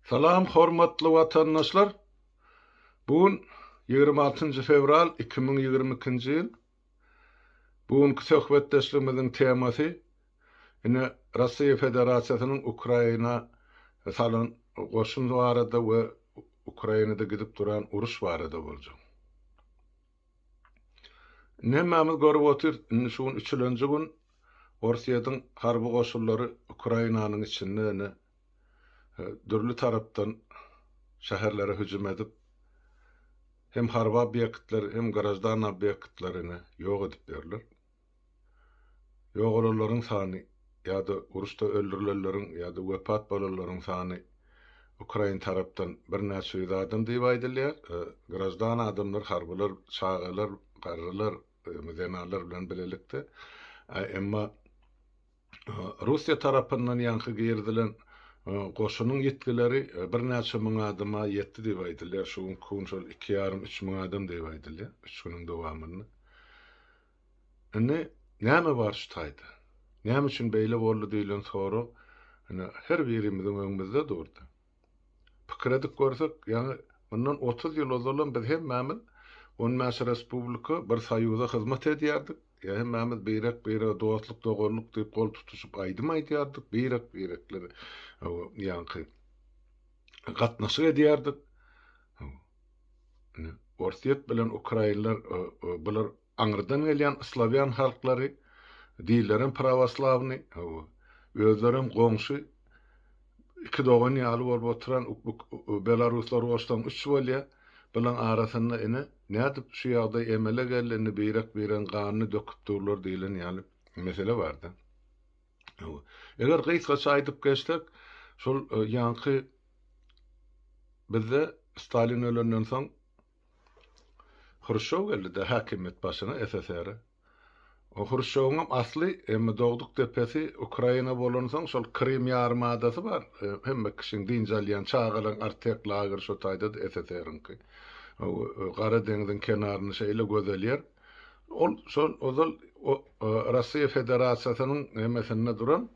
Salam hormatly watandaşlar! Bu gün 26-njy fewral 2022-nji ýyl. Bu günki söhbetdeşligimiziň temasy ine Russiýa Federasiýasynyň Ukraina salan goşun barada we Ukrainada gidip duran uruş barada boljak. Indi hemmämiz görüp otyrys, indi şu gün üçülenji gün Orsýetiň harby goşunlary Ukrainanyň içinde ine dürli tarapdan şäherlere hüjüm edip, hem harby obýektleri, hem graždan obýektlerini ýok edip ýörler. Ýogalanlaryň sany ýa-da uruşda öldürilenleriň ýa-da wepat bolanlaryň sany ukrain tarapdan birnäçe ýüz adam diýip aýdylýar. Graždan adamlar, harbylar, çagalar, garrylar, zenanlar bilen bilelikde. Emma Russiýa tarapyndan ýaňky girizilen goşunyň ýitgileri birnäçe müň adama ýetdi diýip aýdylýar. Şu günki gün şol iki ýarym, üç müň adam diýip aýdylýar, üç günüň dowamynda. Indi näme bar şu taýda? Näme üçin beýle boldy diýlen sorag ine her birimiziň öňümizde durdy. Pikir edip görsek, ýaňy mundan 30 ýyl ozalam biz hemmämiz 15 respublika bir soýuza hyzmat edýärdik. Ýa hemmämiz birek-birege dostluk, doganlyk diýip gol tutuşyp aýdym aýdýardyk, birek-birekler ýaňky gatnaşyk edýärdik. Indi Orsýet bilen ukrainler bular aňyrdan gelýän slawýan halklary, dillerem prawoslawnyý, hawa, özlerem goňşy, iki dogan ýaly bolup oturan belaruslary goşsaň üç bolýar. Bulaň arasynda ine, nädip şu ýagdaý emele geldi, indi birek-biregiň ganyny döküp durlar diýlen ýaly mesele bar-da. Hawa. Eger gysgaça aýdyp geçsek, şol ýaňky bizde Stalin ölenden soň Hruşýow geldi-de häkimiýet başyna SSR-e. O Hruşýowyňam asly, emma dogduk depesi Ukraina bolansoň, şol Krym ýarym adasy bar, hemme kişiň dynç alýan, çagalaryň Artek lageri şo taýda-da SSR-iňki. Gara deňziň kenarynda şeýle gözel ýer. Ol şol ozal Russiýa Federasiýasynyň nemesinde duran,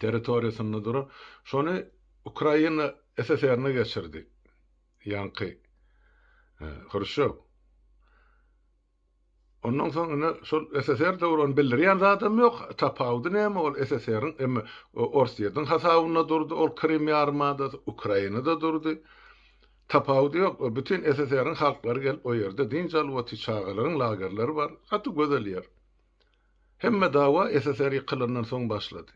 territoriýasynda duran, şony Ukraina SSR-ine geçirdi. Ýaňky Hruşýow. Ondan soň ine şol SSR döwri ony bildirýän zadam ýok. Tapawudy näme ol SSR-iň emme Orsýetiň hasabynda durdy ol Krym ýarymadasy, Ukrainada durdy. Tapawudy ýok. Bütin SSR-iň halklary gelip o ýerde dynç alyp otyr, çagalaryň lagerleri bar. Gaty gözel ýer. Hemme dawa SSR ýykylandan soň başlady.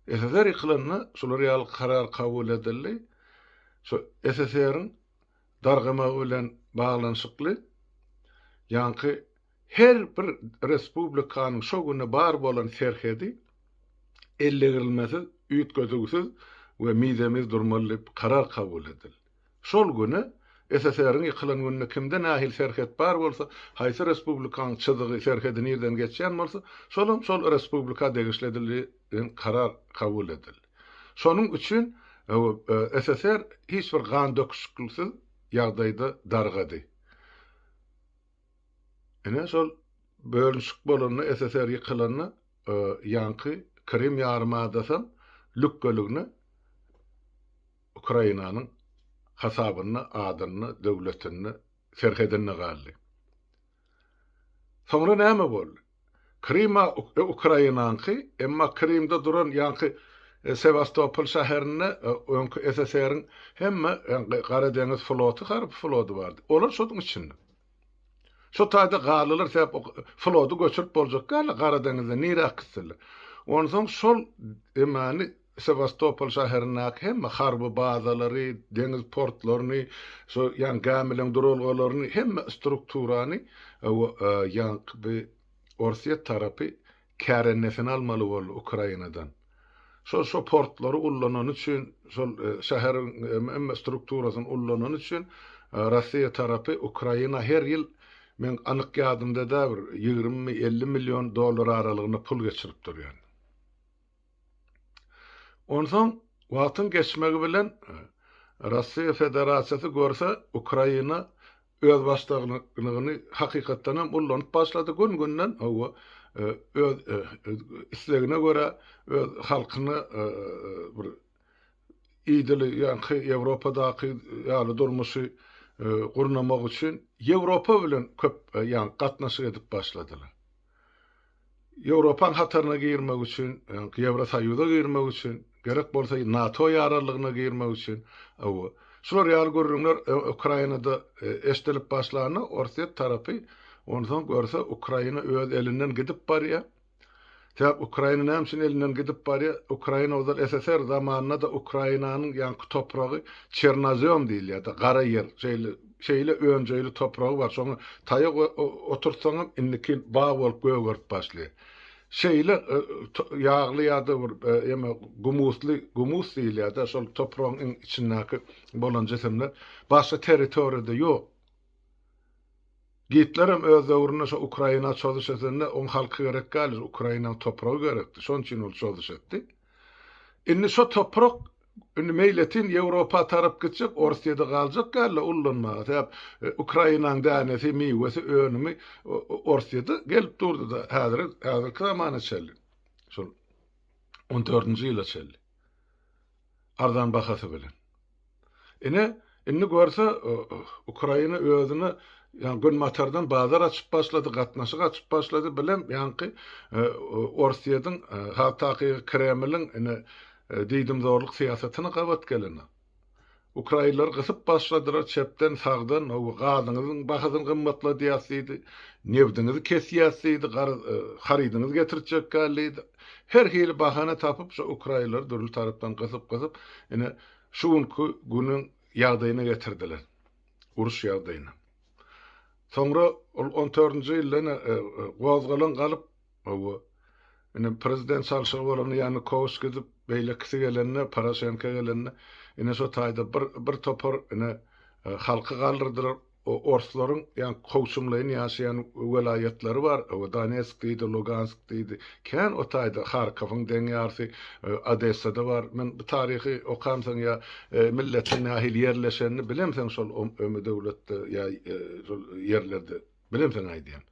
SSR ýykylanda şular ýaly karar kabul edildi. Şu SSR-iň dargamagy bilen baglanyşykly ýaňky her bir respublikanyň şo güne bar bolan serhedi ellegirilmesiz, üýtgedügsiz we mizemiz durmaly diýip karar kabul edildi. Şol güne, SSR-iň ýykylan gününe kimde nähili serhet bar bolsa, haýsy respublikaň çyzygy, serhedi nirden geçýän bolsa, şolam şol respublika degişli edildi diýen karar kabul edildi. Şonuň üçin SSR hiç bir gan döküşiklisiz ýagdaýda dargady. Ine şol bölünişik bolanda, SSR ýykylanda ýaňky Krym ýarymadasam lükgeligine Ukrainanyň hasabynda, adynda, döwletinde, serhedinde galdy. Soňra näme boldy? Kryma Ukrainaňky, emma Krymda duran ýaňky Sewastopol şäherinde öňki SSR-iň hemme Gara deňiz floty, harby flody bardy. Olar şonuň içinde. Şo taýda galdylar, sebäp flody göçürip boljak däldi Gara deňizde nirä äkitsinler. Onsoň şol emany Sewastopol şäherindäki hemme harby bazalary, deňiz portlaryny, şo ýaňky gämileň duralgalaryny, hemme strukturany ýaňky bi Orsýet tarapy kärendesin almaly boldy Ukrainadan. Şol şo portlary ullanany üçin, şol şäheriň hemme strukturasyny ullanany üçin Rossiýa tarapy Ukraina her ýyl meň anyk ýadymda däl bir ýigrimimi, 50 million dollar aralygynda pul geçirip durýan. Onsoň wagtyň geçmegi bilen Rossiýa Federasiýasy görse Ukraina özbaşdaklygyny hakykatdan hem ullanyp başlady. Gün-günden hawa öz islegine görä öz halkyna bir. idili ýaňky Ýewropadaky ýaly durmuşy gurnamak üçin Ýewropa bilen köp ýaňky gatnaşyk edip başladylar. Ýewropaň hataryna girmek üçin, ýaňky Ýewrosoýuza girmek üçin, gerek bolsa NATO ýararlygyna girmek üçin, hawa, şular ýaly gürrüňler Ukrainada eşidilip başlanda, Orsýet tarapy onsoň görse Ukraina öz elinden gidip barýar. Sebäp Ukraina näme üçin elinden gidip barýar? Ukraina ozal SSR zamanynda-da Ukrainanyň ýaňky topragy çernozýom diýilýär-de, gara ýer, şeýle şeýle önjeýli topragy bar, şoňa taýak oturtsaňam indiki bag bolup gögerip başlaýar. Şeýle ýagly ýa-da bir eme gumusly, gumus diýilýär-de, şol topragyň iň içindäki bolan jisimler başga territoriýada ýok. Gitlerem öz döwründe şo Ukraina çozuş edende oň halky gerek däldi, Ukrainaň topragy gerekdi. Şoň üçin ol çozuş etdi. Indi şo toprak indi meýletin Ýewropa tarap gitjek, Orsýede galjak däldi ullanmaga. Sebäp Ukrainaň dänesi, miwesi, önümi Orsýede gelip durdy-da häzir häzirki zamana çenli. Şol on dördünji ýyla çenli. Arzan bahasy bilen. Ine, indi görse, Ukraina özüne ýa günbatardan bazar açyp başlady, gatnaşyk açyp başlady, bilem ýaňky Orsýetiň, has takygy Kremliň ine diýdimzorluk syýasatyna gabat gelenok. Ukrainleri gysyp başladylar çepden, sagdan, hawa, gazyňyzyň bahasyny gymmatladýas diýdi, nebdiňizi kesýäs diýdi, garaz, harydyňyzy getirtjek däl diýdi. Her hili bahana tapyp şu ukrainleri dürli tarapdan gysyp-gysyp, ine, şu günki günüň ýagdaýyna getirdiler. Uruş ýagdaýyna. Soňra ol on dördünji ýylda ine gozgalaň galyp, hawa, ine prezident çalşygy bolanda Ýanukowiç gidip, beýlekisi gelende, Poroşenko gelende, ine şo taýda bir bir topar ine halky galdyrdylar. Orslaryň ýa kowçumlaýyn ýaşaýan welaýatlary bar, Donetsk diýdi, Lugansk diýdi. Kän o taýda Harkowyň deň ýarsy Odessada bar. Men bu taryhy okamsoň ýa milletiň nähili ýerleşenini bilemsoň şol ömi döwletde ýa şol ýerlerde bilemsoň aýdýan.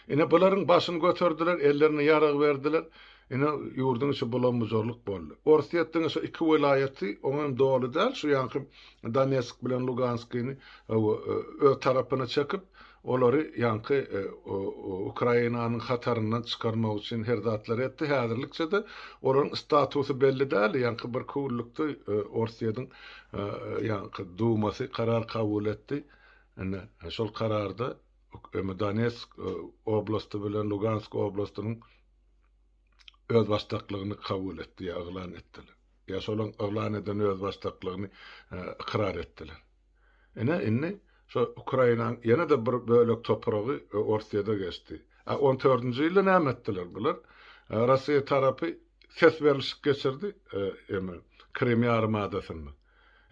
Ine bularyň başyny göterdiler, ellerine ýarag berdiler. Ine ýurduň içi bulam-bujarlyk boldy. Orsýet diňe şu iki welaýaty, oňam doly däl, şu ýaňky Donetsk bilen Luganskyny öz tarapyna çekip, olary ýaňky Ukrainanyň hataryndan çykarmak üçin her zatlary etdi. Häzirlikçe-de olaryň statusy belli däl. Ýaňky bir günlükde Orsýetiň ýaňky Dumasy karar kabul etdi. Ine şol kararda Donetsk oblasty bilen Lugansk oblastynyň özbaşdaklygyny kabul etdi ýa yglan etdiler. Ýa şolaň yglan eden özbaşdaklygyny ykrar etdiler. Ine indi şo Ukrainaň ýene-de bir bölek topragy Orsýede geçdi. A on dördünji ýylda näme etdiler bular? Rossiýa tarapy ses berlişik geçirdi eme Krym ýarym adasynda.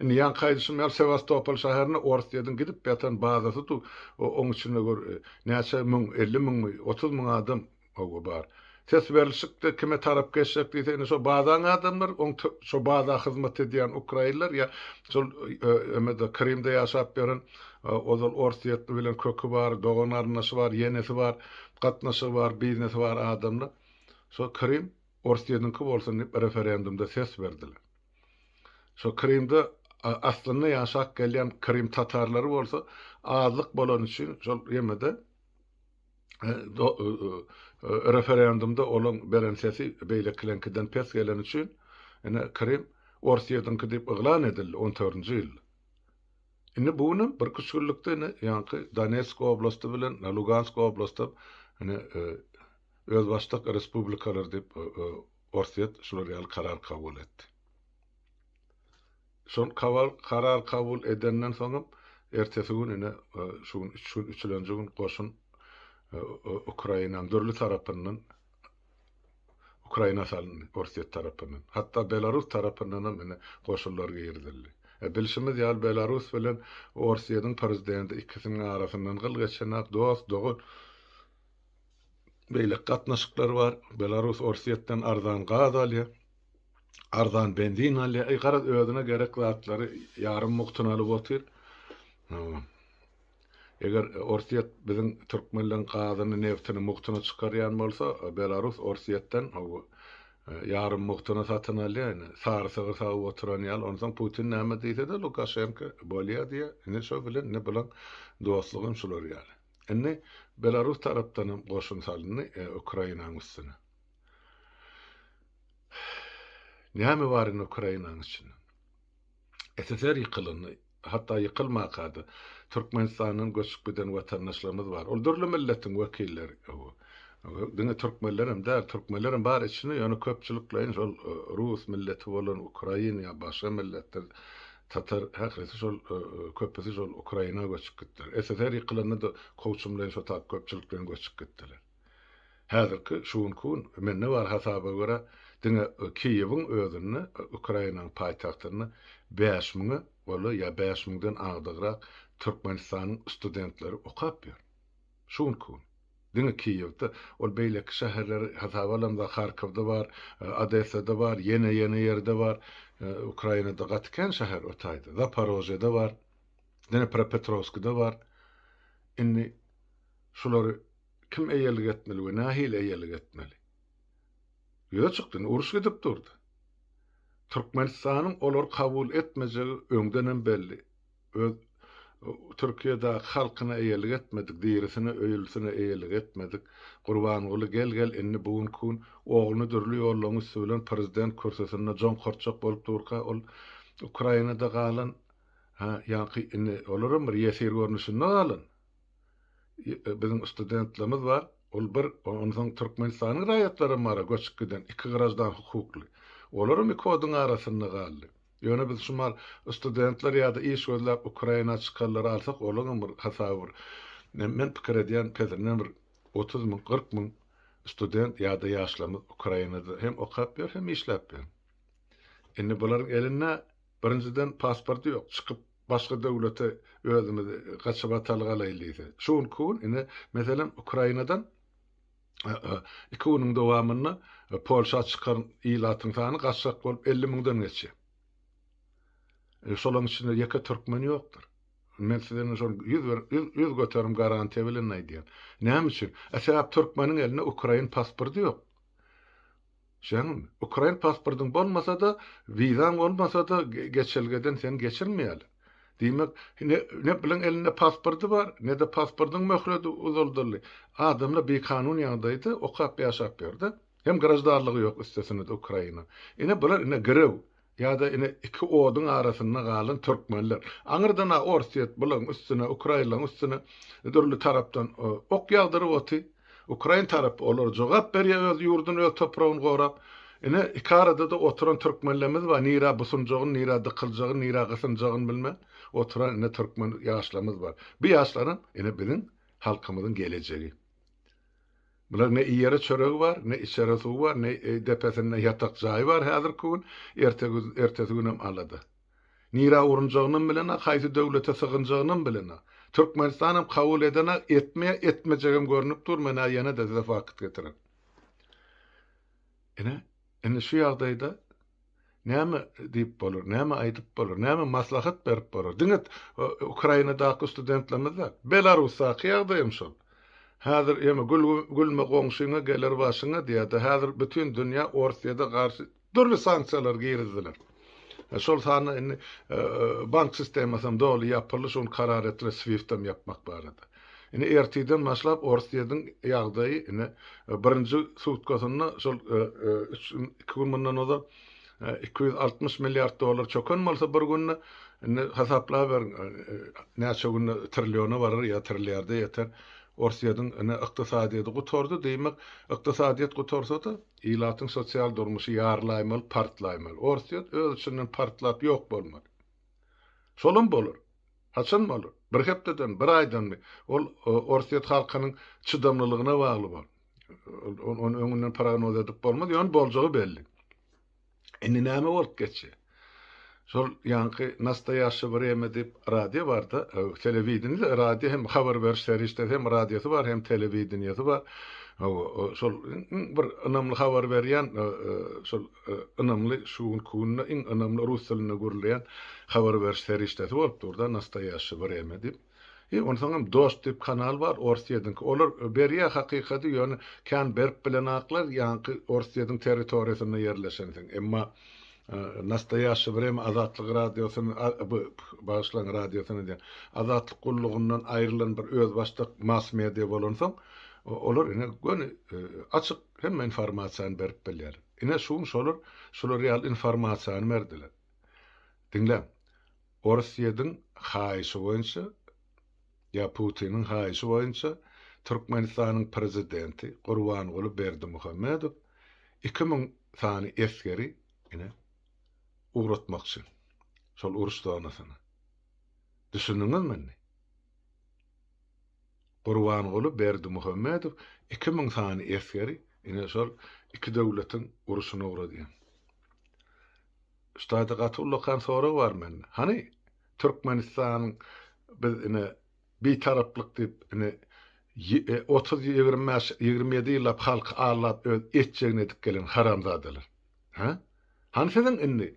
Indi ýaňky aýdyşym ýaly Sewastopol şäherinde Orsýetiň gidip ýatan bazasy dur. Oň içinde gör näçe müň, 50 müňmi, 30 müň adam hawa bar. Ses berlişikde kime tarap geçjek diýse indi şo bazaň adamlary, oň şo baza hyzmat edýän ukrainler ýa şol emede Krymda ýaşap ýören ozal orsýetli bilen köki bar, dogan garyndaşy bar, ýenesi bar, gatnaşygy bar, biznesi bar adamlar şo Krym Orsýetiňki bolsun diýip referendumda ses berdiler. Şo Krymda aslynda ýaşap gelýän krym tatarlary bolsa azlyk bolany üçin şol ýemede referendumda olaň beren sesi beýlekileňkiden pes geleni üçin ine Krym Orsýetiňki diýip yglan edildi on dördünji ýylda. Indi bu günem birküç günlükde ine ýaňky Donetsk oblasty bilen Lugansk oblastam ine özbaşdak respublikalar diýip Orsýet şular ýaly karar kabul etdi. Şol karar kabul edenden soňam ertesi gün ine şu gün üç gün üçülenji gün goşun Ukrainanyň dürli tarapyndan Ukraina salyndy Orsýet tarapyndan. Hatda Belarus tarapyndan hem ine goşunlar girizildi. E, bilşimiz ýaly Belarus bilen Orsýetiň prezidenti ikisiniň arasyndan gyl geçenak dost dogan Beýleki gatnaşyklar bar. Belarus Orsýetden arzan gaz alýar. Arzan benzin alýar. Eý, garaz, özüne gerek zatlary ýarym mugtuna alyp otyr. Eger Orsýet biziň türkmenleň gazyny, nebtini mugtuna çykarýan bolsa, Belarus Orsýetden hawa. Ýarym mugtuna satyn alýar ine. Sary sygyr sagyp oturan ýaly. Onsoň Putin näme diýse-de Lukaşenko bolýa diýýär. Ine şo bilen ine bulaň dostlugam şular ýaly. Indi Belarus tarapdanam goşun salyndy Ukrainanyň üstüne. Näme bar indi Ukrainanyň içinde? SSR ýykylanda, hatda ýykylmaka-da, Türkmenistandan göçüp giden watandaşlarymyz bar. Ol dürli milletiň wekilleri. Diňe türkmenlerem däl, türkmenlerem bar içinde, ýöne köpçülikleýin şol rus milleti bolan ukrain ýa başga milletler, tatar, ählisi şol köpüsi şol Ukraina göçüp gitdiler. SSR ýykylanda-da kowçumlaýyn şo tap köpçülikleýin göçüp gitdiler. Häzirki şu günki gün mende bar hasaba görä diňe Kiýewiň özünde Ukrainanyň paýtagtynda bäş müňe golaý ýa bäş müňden agdygrak Türkmenistanyň studentleri okap ýör. Şu günki gün. Diňe Kiýewde. Ol beýleki şäherleri hasaba alamda Harkowda bar, Odessada bar, ýene ýene ýerde bar. Ukrainada gaty kän şäher o taýda. Zaporožýede bar. Dnepropetrowskide bar. Indi şulary Kim eýelik etmeli we nähili eýelik etmeli? Ýüze çykdy, indi uruş gidip durdy. Türkmenistanyň olary kabul etmejegi öňdenem belli. Öz Türkiýedäki halkyna eýelik etmedik, dirisine, öýlüsine eýelik etmedik. Gurbanguly gel-gel indi bu günki gün ogluny dürli ýollaryň üsti bilen prezident kürsüsinde joňkartjak bolup durka ol Ukrainada galan, ha, ýaňky indi olaram bir ýesir görnüşinde galan. Biziň studentlerimiz bar. Ol bir, onsoň Türkmenistanyň raýatlaram bar-a göçüp giden, iki graždan hukukly. Olaram iki oduň arasynda galdy. Ýöne biz şu mal studentler ýa-da iş gözläp Ukraina çykanlary alsak, olaňam bir hasaby bir, men pikir edýän, pesinden bir 30 müň, 40 müň student ýa-da ýaşlarymyz Ukrainada hem okap ýör, hem işläp ýör. Indi bularyň elinde birinjiden pasporty ýok, çykyp başga döwlete özümizi gaçyp ataly galaýly diýse. Şu günki gün ine meselem Ukrainadan iki günüň dowamynda Polşa çykan ilatyň sany gaçjak bolup 50 müňden geçýär. E, şolaryň içinde ýeke türkmen ýokdur. Men size ine şol 100% garantiýa bilen aýdýan. Näme üçin? E, sebäp türkmeniň elinde ukrain pasporty ýok. Şeňmi? Ukrain pasportyň bolmasa-da, wizaň bolmasa-da geçelgeden seni geçirmeýärler. Diýmek, ne, ne bilen elinde pasporty bar, ne-de pasportyň möhleti uzaldyldy. Adamlar bikanun ýagdaýda okap ýaşap ýör-de. Hem graždanlygy ýok üstesine-de Ukraina. Ine bular ine girew. Ýa-da ine iki oduň arasynda galan türkmenler. Aňyrdan-a Orsýet bularyň üstüne, ukrainlaryň üstüne dürli tarapdan ok ýagdyryp oty. Ukrain tarapy olara jogap berýär öz ýurduny, öz topragyny gorap. Ine iki arada-da oturan türkmenlerimiz bar, nirä busunjagyny, nirä dykyljagyny, nirä gysynjagyny bilmän oturan ine türkmen ýaşlarymyz bar. Bu ýaşlaram ine biziň halkymyzyň gelejegi. Bular ne iýere çöregi bar, ne içere suwy bar, ne depesinde ýatak jaýy bar häzirki gün, ertesi günem alada. Nirä urunjagynam bilenok, haýsy döwlete sygynjagynam bilenok. Türkmenistanam kabul edenok, etmeýär, etmejegem görnüp dur, men-ä ýene-de size fakt getirin. Ine, indi şu ýagdaýda Näme diýip bolar, näme aýdyp bolar, näme maslahat berip bolar? Diňe Ukrainadaky studentlerimiz däl, Belarusdaky ýagdaýam şol. Häzir ýeme gül gülme goňşyňa geler başyňa diýýärdi. Häzir bütin dünýä Orsýede garşy dürli sanksiýalar girizdiler. Şol sanda indi bank sistemasam doly ýapyldy, şuny karar etdiler SWIFT-em ýapmak barada. Indi ertirden başlap Orsýetiň ýagdaýy ine birinji sutkasynda şol üç gün iki gün mundan ozal 260 milliard dollar çöken bolsa bir günde indi hasaplaberiň näçe günde trilliona barar ýa trilliarda ýeter. Orsýetiň ine ykdysadyýeti gutardy diýmek ykdysadyýet gutarsa-da ilatyň sosial durmuşy ýarylaýmaly partlaýmaly. Orsýet öz içinden partlap ýok bolmaly. Şolam bolar. Haçan bolar? Bir hepdeden, bir aýdanmy? Ol Orsýet halkynyň çydamlylygyna bagly bol. Ony öňünden prognoz edip bolmaz, ýöne boljagy belli. Indi näme bolup geçýär? Şol ýaňky Nastoýaşşe wremýa diýip radio barda, telewideniýe, radio hem habar beriş serişdesi hem radiosy bar, hem telewideniýesi bar. Şol iň bir ynamly habar berýän şol ynamly şu günki günde iň ynamly rus dilinde gürleýän habar beriş serişdesi bolup dur-da Nastoýaşşe wremýa diýip. E, onsoň hem Dost diýip kanal bar Orsýetiňki. Olar berýär hakykady, ýöne kän berip bilenaklar, ýaňky Orsýetiň territoriýasynda ýerleşensiň. Emma Nastoýaşşe wremä Azatlyk radiosyny, bu, bagyşlaň, radiosyny diýýän, Azatlyk gullugyndan aýrylan bir özbaşdak mass media bolansoň, olar ine göni açyk hemme informasiýany berip bilýärler. Ine şu gün şolar şular ýaly informasiýany berdiler. Diňläň. Orsýetiň haýyşy boýunça ýa Putiniň haýyşy boýunça Türkmenistanyň prezidenti Gurbanguly Berdimuhamedow 2000 sany esgeri ine ugratmakçy şol uruş zonasyna. Düşündiňizmi indi? Gurbanguly Berdimuhamedow 2000 sany esgeri ine şol iki döwletiň uruşyna ugradýar. Şu taýda gaty ullakan sorag bar mende. Hany Türkmenistanyň biz ine Bitaraplyk diýip ine 30 25 27 ýyllap halky aldap öz etjegini edip gelen haramzadalar. Hä? Hany siziň indi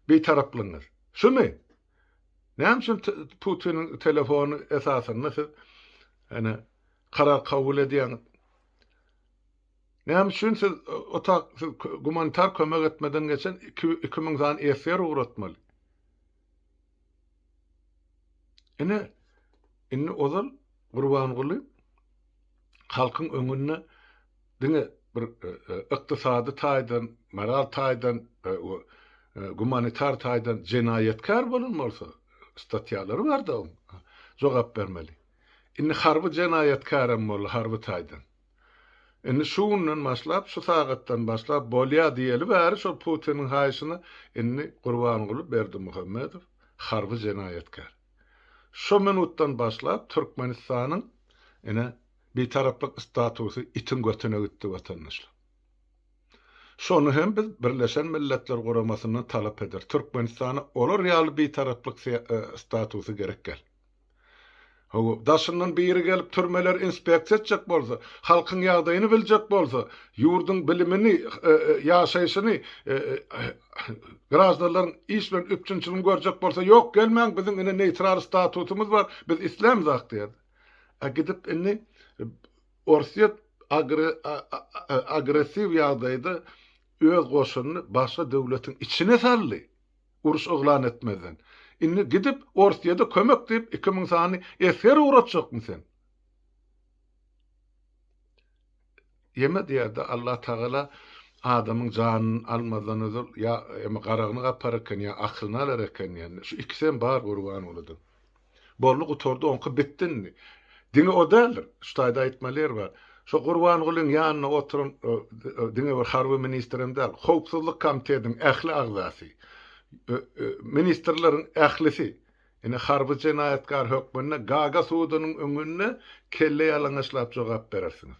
Bitaraplygyňyz? Şumy? Näme üçin Putiniň telefony esasynda siz ine karar kabul edýäňiz? Näme üçin siz otag siz gumanitar kömek etmeden geçen 2000 sany esger ugratmaly? Ine, indi ozal Gurbanguly halkyň öňünde diňe bir e, e, ykdysady taýdan, moral taýdan, e, gumanitar taýdan jenaýatkär bolan bolsa, statýalary bardy oň, jogap bermeli. Indi harby jenaýatkärem boldy harby taýdan. Indi şu günden başlap, şu sagatdan başlap bolýa diýeli bäri şol Putiniň haýyşyna indi Gurbanguly Berdimuhamedow harby jenaýatkär. Şo minutdan başlap Türkmenistanyň ine Bitaraplyk statusy itiň götüne gitdi watandaşlar. Şony hem biz Birleşen Milletler Guramasyndan talap ederis. Türkmenistana olar ýaly Bitaraplyk statusy gerek däl. Hawa, daşyndan biri gelip türmeleri inspeksiýa etjek bolsa, halkyň ýagdaýyny biljek bolsa, ýurduň bilimini, ýaşaýşyny, graždanlaryň iş bilen üpjünçiligini görjek bolsa, ýok, gelmäň, biziň ine neýtral statusymyz bar, biz islämzok diýerdi. A gidip indi Orsýet agressiw ýagdaýda öz goşunyny başga döwletiň içine saldy. Uruş yglan etmezden. Indi gidip Orsýede kömek diýip 2000 sany esger ugratjakmy sen? Ýeme diýerde Allah Tagala adamyň janyny almazdan ozal ýa eme garagyny gapar eken ýa aklyny alar eken diýende. Şu ikisem bar Gurbangulyda. Boldy gutardy oňky bitdi indi. Diňe o däldir. Şu taýda aýtmaly ýer bar. Şo Gurbangulyň ýanynda oturan diňe bir harby ministrem däl, howpsuzlyk komitetiň ähli agzasy, ministrleriň ählisi ine harby jenaýatkar hökmünde Gaga sudunyň öňünde kelle ýalaňaçlap jogap berersiňiz.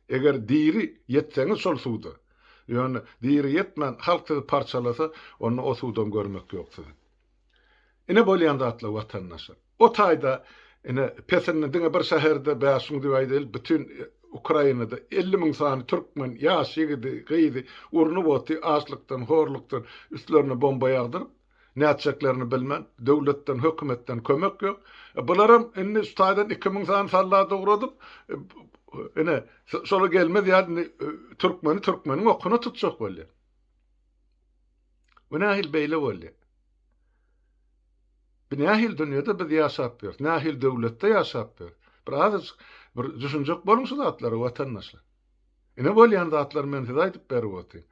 Eger diri ýetseňiz şol suda. Ýöne diri ýetmän halk sizi parçalasa, onda o sudam görmek ýok sizi. Ine bolýan zatlar watandaşlar. O taýda ine pesinde diňe bir şäherde 5000 diýip aýdaýly bütin Ukrainada 50 müň sany türkmen ýaş ýigidi, gyzy urnup oty açlykdan, horlukdan üstlerine bomba ýagdyryp, nätjeklerini bilmän, döwletden, hökümetden kömek ýok. E, bularam indi şu taýdan 2000 sany sallady ugradyp, e, ine şola gelmez ýaly indi e, türkmeni türkmeniň okuna tutjak bolýar. Bu nähili beýle bolýar? Bu nähili dünýede biz ýaşap ýörüs? Nähili döwletde ýaşap ýörüs? Bir azajyk bir düşünjek boluň şu zatlara watandaşlar. Ine bolýan zatlary men size aýdyp berip otyryn.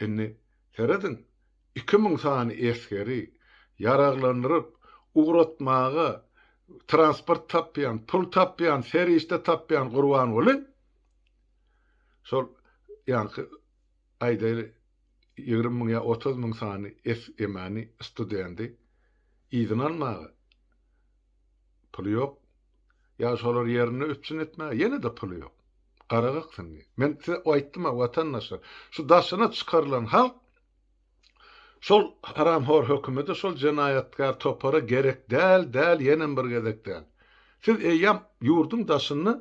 Indi serediň, 2000 sany esgeri ýaraglandyryp ugratmaga transport tapýan, pul tapýan, serişde tapýan Gurbanguly şol ýaňky aýdaýly 20 müň ýa 30 müň sany es-emani studendi yzyna almaga puly ýok. Ýa şolar ýerinde üpjün etmäge ýene-de puly ýok. Gara gaksyn diýip. Men size aýtdym-a watandaşlar, şu daşyna çykarylan halk şol haramhor hökümete, şol jenaýatkär topara gerek däl, däl, ýenem bir gezek däl. Siz eýýäm ýurduň daşynda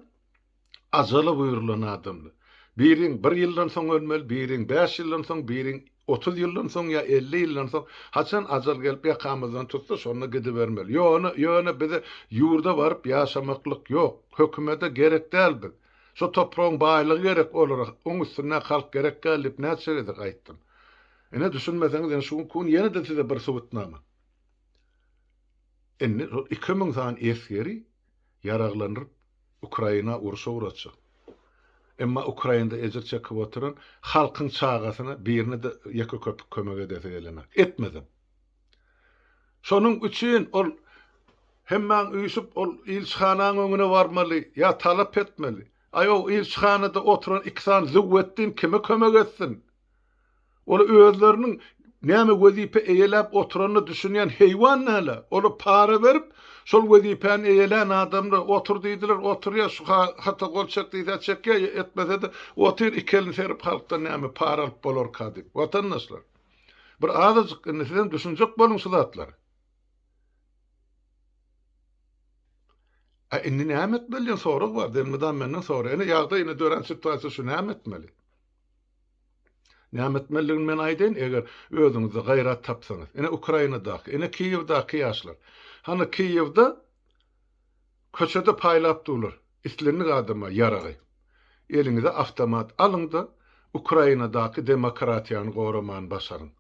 ajala buýrulan adamlar. Biriň bir ýyldan soň ölmeli, biriň bäş ýyldan soň, biriň 30 ýyldan soň ýa 50 ýyldan soň haçan ajal gelip ýakamyzdan tutsa şonda gidibermeli. Ýöne, ýöne bize ýurda baryp ýaşamaklyk ýok. Hökümede gerek däl biz. Şo topragyň baýlygy gerek olara, oň üstündäki halk gerek däl diýip näçe gezek aýtdym. Ine düşünmeseňiz ine şu günki gün ýene-de size bir subutnama. Indi şol 2000 sany esgeri ýaraglandyryp Ukraina urşa ugratjak. Emma Ukrainada ejir çekip oturan halkyň çagasyna birine-de ýeke köpük kömek edesi gelenok. Etmezem. Şonuň üçin ol hemmäň üýşüp ol ilçihanaň öňüne barmaly ýa talap etmeli. Aý o ilçihanada oturan iki sany züwwetdin kime kömek etsin? Ol özleriniň näme wezipe eýeläp oturanyna düşünýän heýwan däl-ä. Ola para berip, şol wezipäni eýelän adamlar otur diýdiler, oturýar, şu hata gol çek diýse çekýär, etmese-de otyr, iki elini serip halkdan näme para alyp bolarka diýip. Watandaşlar, bir azajyk indi sizem düşünjek boluň şu zatlara. A indi näme etmeli diýen sorag bar, elmydam menden soraýar. Ine ýagdaý ine dörän situasiýa şu näme etmeli? Näme etmelidigini men aýdaýyn, eger özüňizde gaýrat tapsaňyz. Ine Ukrainadaky, ine Kiýewdaky ýaşlar. Hany Kiýewde köçede paýlap durlar islendik adama ýaragy. Eliňize awtomat alyň-da, Ukrainadaky demokratiýany goramany başaryň.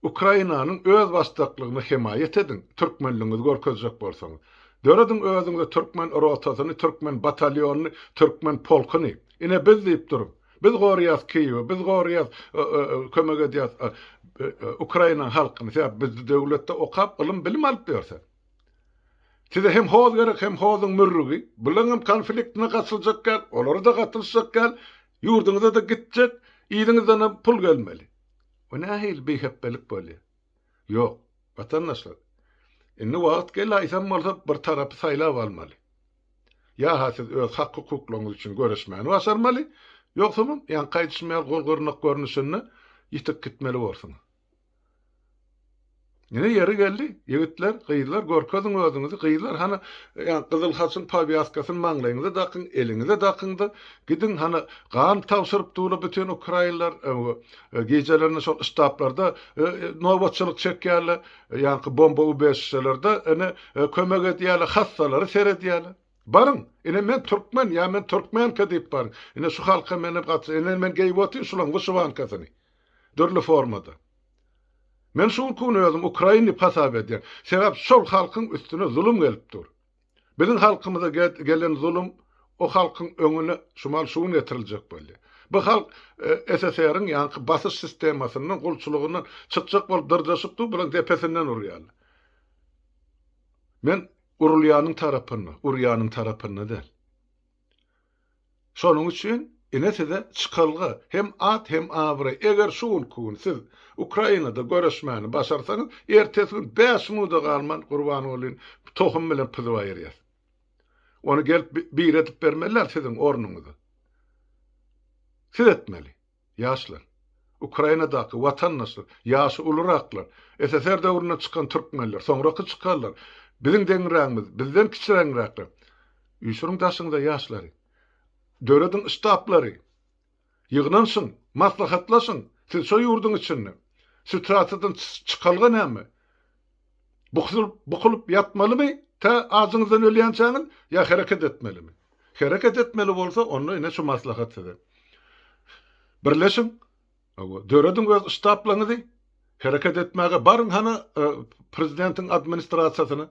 Ukrainanyň özbaşdaklygyna hemaýat ediň, türkmenligiňizi görkezjek bolsaňyz. Dörediň özüňize türkmen rotasyny, türkmen batalýonyny, türkmen polkuny. Ine biz diýip duruň. Biz goraýas Kiýewi, biz goraýas, kömek edýäs Ukrainanyň halkyny. Sebäbi biz döwletde okap, ylym, bilim alyp ýörse. Size hem hoz gerek, hem hozuň mürrügi. Bularyň hem konfliktine gatyljak däl, olara-da gatylyşjak däl. Ýurduňyza-da gitjek, yzyňyzdan hem pul gelmeli. O nähili bihepbelik bolýar? Ýok, watandaşlar. Indi wagt geldi, haýsam bolsa bir tarapy saýlap almaly. Ýa-ha siz öz hak-hukuklaryňyz üçin göreşmäni başarmaly, ýogsamam, ýaňky aýdyşym ýaly gol gyrnak görnüşinde ýitip gitmeli borsuňyz. Ine ýeri geldi, ýigitler, gyzlar görkeziň özüňizi, gyzlar hany ýa Gyzyl Haçyň powýazkasyny maňlaýyňyza dakyň, eliňize dakyňda gidiň hany gan tabşyryp durlar bütin ukrainler, gijelerine şol ştablarda nobatçylyk çekýärler, ýaňky bomba ubežişelerde ine kömek edýärler, hassalary seredýärler. Baryň, ine men türkmen ýa men türkmenka diýip baryň. Ine şu halka meni gaty, ine men geýip otyryn şulaň wyşywankasyny. Dürli formada. Men şu günki gün özüm ukrain diýip hasap edýän. Sebäp şol halkyň üstüne zulum gelip dur. Biziň halkymyza gelen zulum o halkyň öňüne şumal şu gün getiriljek bolýar. Bu halk SSR-iň ýaňky basyş sistemasyndan, gulçulygyndan çykjak bolup dyrjaşyp dur, bulaň depesinden urýarlar. Men urulýanyň tarapynda, urýanyň tarapynda däl. Şonuň üçin ine size çykalga, hem at, hem abraý. Eger şu günki gün siz Ukrainada göreşmäni başarsaňyz, ertesi gün bäş minuda galman Gurbangulyny tohum bilen pyzyp aýyrýas. Ony gelip biri edip bermeli däl siziň ornuňyza. Siz etmeli. Ýaşlar. Ukrainadaky watandaşlar, ýaşy uluraklar, SSR döwründe çykan türkmenler, soňraky çykanlar, biziň deňrägimiz, bizden kiçiräňräkler. Üýşüriň daşyňyza ýaşlary. Dörediň ştablary. Ýygnanyşyň, maslahatlaşyň. Siz şo ýurduň içinde. Situasiýadan çykalga näme? Bukulyp, bukulyp ýatmalymy tä ajyňyzdan ölýänçäňiz ýa hereket etmelimi? Hereket etmeli bolsa, onda ine şu maslahat size. Birleşiň, hawa, dörediň öz ştablaryňyzy, hereket etmäge baryň hany e, prezidentiň administrasiýasyna,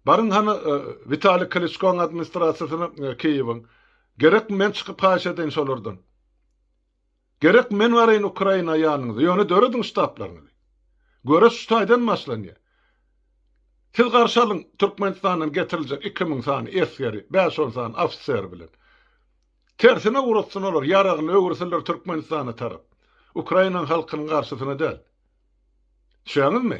baryň hany e, Witaliý Kliçkoň administrasiýasyna e, Kiýewiň. Gerekmi men çykyp haýyş edeýin şolardan? Gerek men baraýyn Ukraina ýanyňyza. Ýöne dörediň ştablaryňyzy. Göreş şu taýdan başlanýar. Siz garşy alyň Türkmenistandan getiriljek 2000 sany esgeri, 5-10 sany ofiseri bilen. Tersine ugratsyn olar, ýaragyny öwürsinler Türkmenistana tarap. Ukrainanyň halkynyň garşysyna däl. Düşýäňizmi?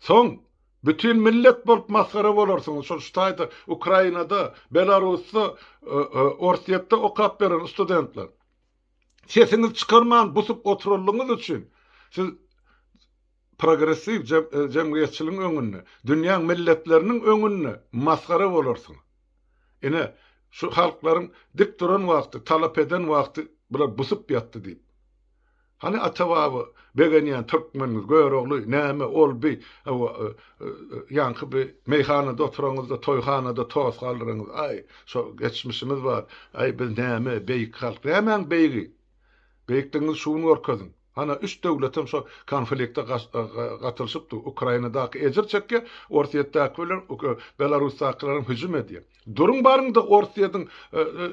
Soň bütin millet bolup masgara bolarsyňyz. Şol şu taýda Ukrainada, Belarusda, e, e, Orsýetde okap beren studentler. Sesiňizi çykarman busup oturanlygyňyz üçin siz progressiw e, jemgyýetçiligiň öňünde, dünýäň milletleriniň öňünde masgara bolarsyňyz. Ine, şu halklaryň dik duran wagty, talap eden wagty bular busup ýatdy diýip. Hany ata-baba begenýän türkmeniňiz Görogly näme ol bi hawa ýaňky bi meýhanada oturanyňyzda toýhanada tost galdyraňyz aý şo geçmişimiz bar aý biz näme beýik halk nämäň beýigi beýikligiňizi şu gün görkeziň hana üç döwletem şo konflikte gatylyşypdy Ukrainadaky ejir çekýär Orsýetdäki bilen Belarusdakylaram hüjüm edýär. Duruň baryňda Orsýetiň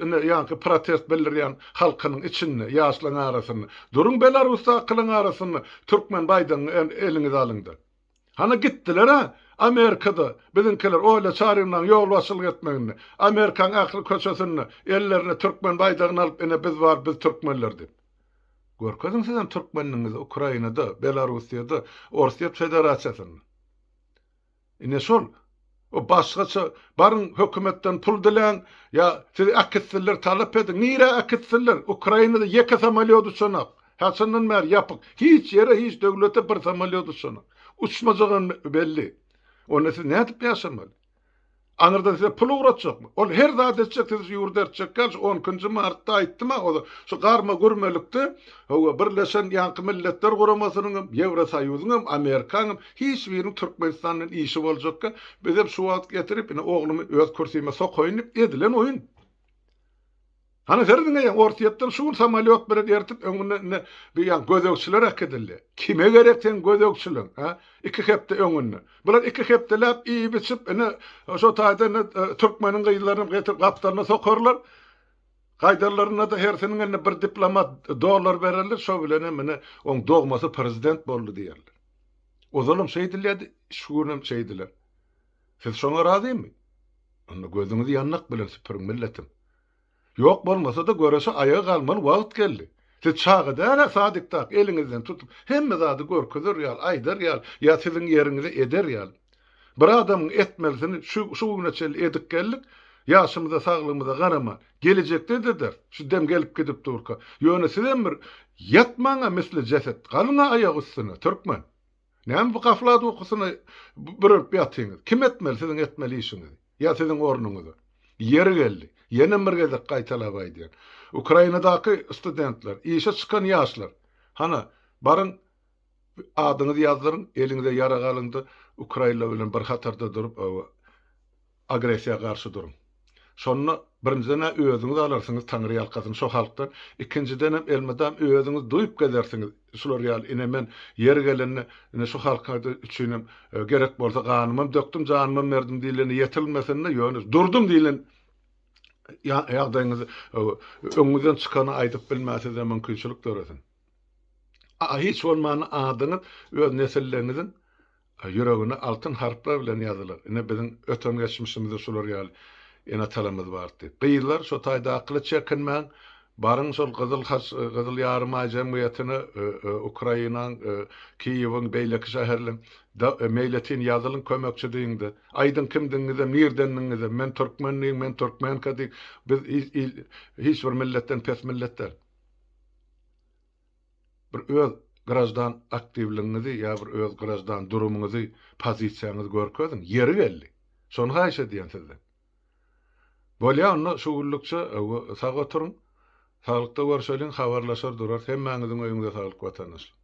ine ýaňky protest bildirýän halkynyň içinde, ýaşlaň arasynda. Duruň Belarusdakylaň arasynda türkmen baýdagyny eliňize alyňda. Hana gitdiler-ä Amerikada biziňkiler Olýa Çarynaň ýolbaşçylyk etmeginde Amerikaň ähli köçesinde ellerine türkmen baýdagyny alyp ine biz bar biz türkmenler diýip. Görkeziň sizem türkmenligiňizi Ukrainada, Belarussiýada, Orsýet Federasiýasynda. Ine şol. O başgaça baryň hökümetden pul diläň ýa sizi äkitsinler talap ediň. Nirä äkitsinler? Ukrainada ýeke samolýot uçanak. Haçandan bäri ýapyk. Hiç ýere hiç döwlete bir samolýot uçanak. Uçmajagam belli. Onda siz nädip ýaşamaly? Aňyrdan size pul ugratjakmy? Ol her zat etjek sizi şu ýurda ertjek ýaly şu on ikinji martda aýtdym-a o şu garma gürmelikde hawa Birleşen ýaňky Milletler Guramasynyň hem Ýewrosoýuzyň hem Amerikaň hem hiç biriniň Türkmenistan bilen işi boljakka bizem şu wagt getirip ine oglumy öz kürsime sokaýyn diýip edilen oýun. Hany serediň eýýäm Orsýetden şu gün samolýot bilen ertip öňünde indi bir ýan gözegçiler äkidildi. Kime gerek seň gözegçiligiň, hä? Iki hepde öňünde. Bular iki hepdeläp iýip-içip ine şo taýda indi türkmeniň gyzlaryny getirip gapdalyna sokarlar. Gaýdarlarynda-da hersiniň eline bir diplomat dollar bererler, şo bilenem ine oň dogmasy prezident boldy diýerler. Ozalam şeýdilýärdi, şu günem şeýdiler. Siz şoňa razymy? Onda gözüňizi ýandak bilen süpüriň milletim. Ýok bolmasa-da göreşe aýaga galmaly wagt geldi. Siz çaga däl-ä sadikdak eliňizden tutup hemme zady görkezer ýaly, aýdar ýaly ýa siziň ýeriňize eder ýaly. Bir adamyň etmelisini şu şu güne çenli edip geldik, ýaşymyza saglygymyza garaman. Gelejekde-de ederis, şu dem gelip gidip durka. Ýöne sizem bir ýatmaň-a misli jeset, galyň-a aýak üstüne, türkmen. Näme bu gaflat ukusyna bürünip ýatyňyz? Kim etmeli siziň etmeli işiňizi? Ýa siziň ornuňyza? Ýeri geldi. Ýenem bir gezek gaýtalap aýdýan. Ukrainadaky studentler, işe çykan ýaşlar, hana, baryň adyňyzy ýazdyryň, eliňize ýarag alyňda ukrainler bilen bir hatarda durup, agressiýa garşy duruň. Şonda birinjiden-ä özüňiz alarsyňyz Taňry ýalkasyny şo halkdan, ikinjidenem elmydam özüňiz duýup gezersiňiz şular ýaly ine men ýeri gelende ine şu halka üçinem gerek bolsa ganymam dökdüm janymam berdim diýleni ýetilmesinde ýöne durdum diýlen ýagdaýyňyzy öňüňizden çykany aýdyp bilmän size mümkinçilik döresin. A hiç bolmanda adyňyz öz nesilleriňiziň Ýüregine altyn harplar bilen ýazylar. Ine biziň öten geçmişimizde şular ýaly ene-atalarymyz bardy. Gyzlar şo taýda akyly çekinmäň, baryň şol Gyzyl Haç, Gyzyl Ýarymaý jemgyýetine, Ukrainaň, Kiýewiň, beýleki şäherleň da meýletin ýazylyň kömekçi diýiňde. Aýdyň kimdigiňizem, nirdendigiňizem, men türkmen diýiň, men türkmenka diýiň. Biz hiç bir milletden pes millet däl. Bir öz graždan aktiwligiňizi ýa bir öz graždan durumyňyzy, pozisiýaňyzy görkeziň. Ýeri geldi. Şony haýyş edýän sizden. Bolýa onda şu günlükçe sag oturyň. Saglykda görşeliň, habarlaşar durarys. Hemmäňiziň öýüňize saglyk watandaşlar.